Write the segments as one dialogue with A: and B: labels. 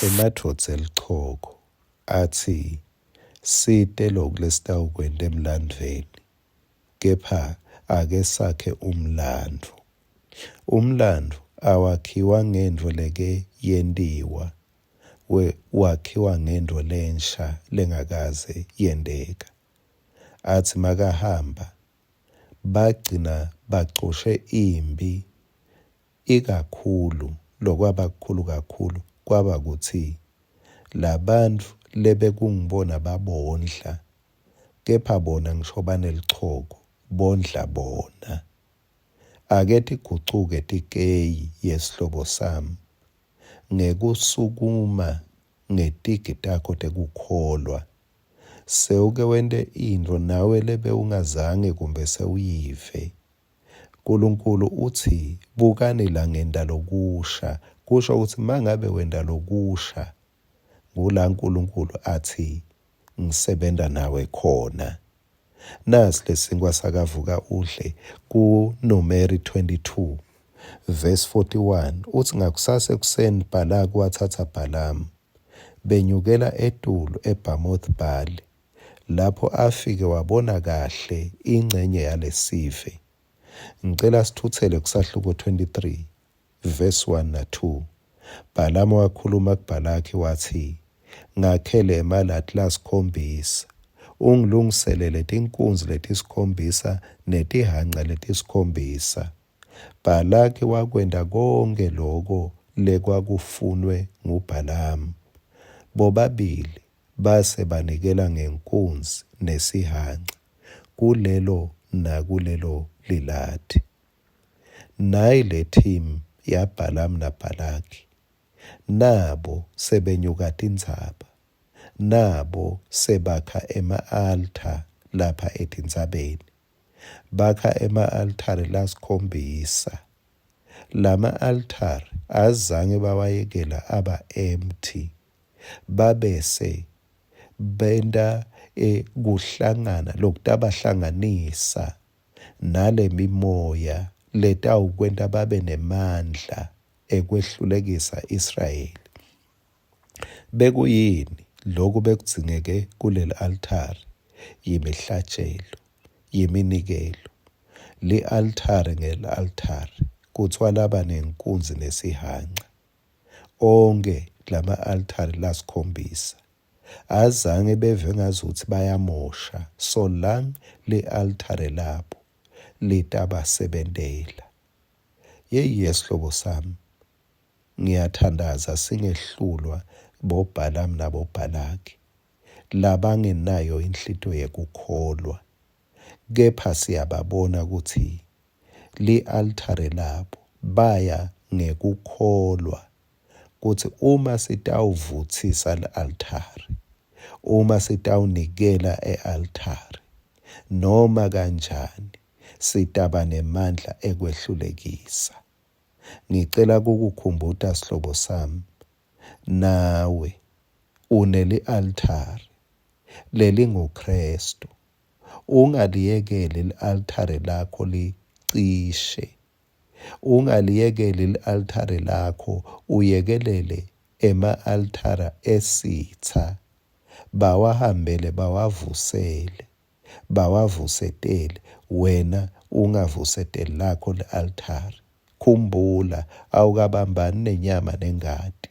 A: Emadvodza elichoko atsi site loku lesitawukwenta emlandvweni kepha ake sakhe umlandvo. Umlandvo awakhiwa ngentfo leke yentiwa, wakhiwa ngentfo lensha lengakaze yenteka. Atsi makahamba bagcina bacoshe imphi ikakhulu lokwaba kukhulu kakhulu kwaba kutsi labantfu lebekungibona babondla kepha bona ngisho banelichoko bondla bona. Ake tigucuke tikeyi yesihlobo sami ngekusukuma ngetigi takho tekukholwa. Sewuke wente intfo nawe lebewungazange kumbe sewuyive. Nkulunkulu utsi, Bukani la ngenta lokusha. Kusho kutsi mangabe wenta lokusha, ngula Nkulunkulu atsi ngisebenta nawe khona. Nasi lesinkwa sakavuka udle kuNumeri 22 verse 41 utsi ngakusasa ekuseni Bhalaki watsatsa Bhalamu benyukela etulu eBhamoth Bhali lapho afike wabona kahle incenye yalesive. Ngicela sithutsele kusahluko 23 verse 1 na 2. Bhalamu wakhuluma kuBhalaki watsi, Ngakhele emalati lasikhombisa, ungilungiselele tinkunzi letisikhombisa netihhanca letisikhombisa. Bhalaki wakwenta konkhe loko lekwakufunwe nguBhalamu. Bobabili base banikela ngenkunzi nesihhanca kulelo nakulelo lilati. Nayi le team yaBhalamu naBhalaki. Nabo sebenyuka tintsaba. Nabo sebakha ema-altar lapha etintsabeni. Bakha ema-altare lasikhombisa. Lama-altare azange bawayekela aba empty. Babese benta e, kuhlangana lokutabahlanganisa nalemimoya letawukwenta babe nemandla ekwehlulekisa Israyeli. Bekuyini loku bekudzingeke kuleli-al'thare? Yimihlatjelo, yiminikelo. Li-al'thare ngeli-al'thare kutsiwa laba nenkunzi nesihhanca. Onkhe lama-al'thare lasikhombisa azange beve ngazutsi bayamosha solange li-al'thare labo litabasebentela. Yeyi yesihlobo sami, ngiyathandaza singehlulwa boBhalamu naboBhalaki labangenayo inhlitiyo yekukholwa, kepha siyababona kutsi li-al'thare labo baya ngekukholwa kutsi uma sitawuvutsisa li-al'thare, uma sitawunikela e-al'thare, noma kanjani sitaba nemandla ekwehlulekisa. Ngicela kukukhumbuta sihlobo sami, nawe uneli-al'thare lelinguKhristu. Ungaliyekeli li-al'thare lakho licishe. Ungaliyekeli li-al'thare lakho uyekelele ema-al'thare esitsa bawahambele bawavusele. Bawavusetele, wena ungavuseteli lakho li-al'thare. Khumbula, awukabambani nenyama nengati.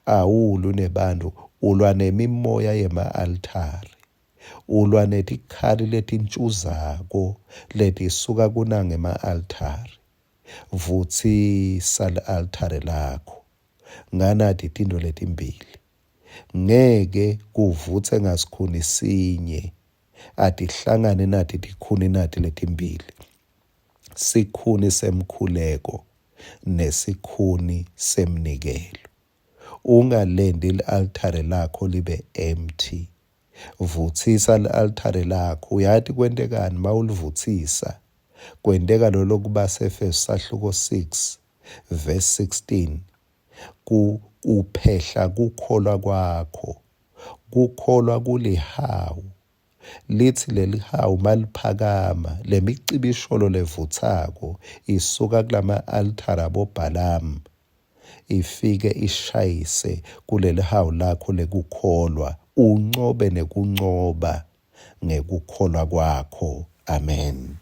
A: Awulwi nebantfu, ulwa nemimoya yema-al'thare. Ulwa netikhali letintjuzako letisuka kunangema-al'thare. Vutsisa li-al'thare lakho nganati tintfo letimbili. Ngeke kuvutse ngasikhuni sinye. Atihlangane nati tikhuni nati letimbili, sikhuni semkhuleko nesikhuni semnikelo. Ungalenti li-al'thare lakho libe empty. Vutsisa li-al'thare lakho. Uyati kwentekani mawulivutsisa? Kwenteka lolo kubaseEfesu sahluko 6 verse 16. Ku uphehla kukholwa kwakho. Kukholwa kulihawu. Litsi lelihawu maliphakama, lemicibisholo levutsako isuka kulama-altare aboBhalamu. ifike ishayise kulelihawu lakho lekukholwa, uncobe nekuncoba ngekukholwa kwakho. Amen.